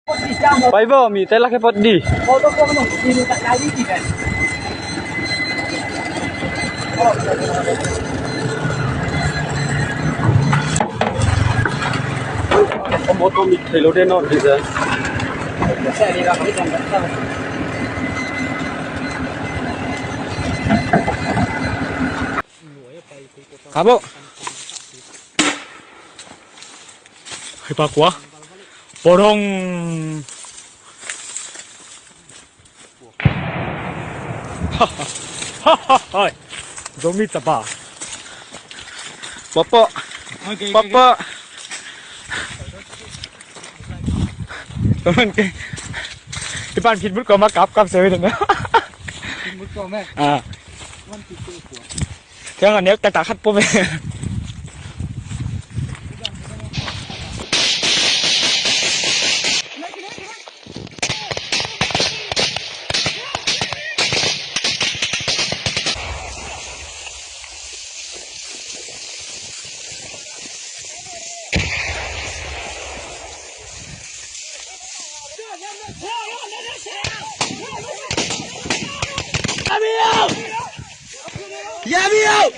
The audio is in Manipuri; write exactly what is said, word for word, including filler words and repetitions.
Paibo mi, tela ke pot di. Motor mi thelo de no di ja. Kabo. Hipa kua. Porong. Hai. Zomi taba. Popo. Popo. Teman ke. Ipan pitbull ko ma kap kap sewe dena. Pitbull ko me. Ah. Kaya nga niyok tatakhat po me. Yami out! Yami out!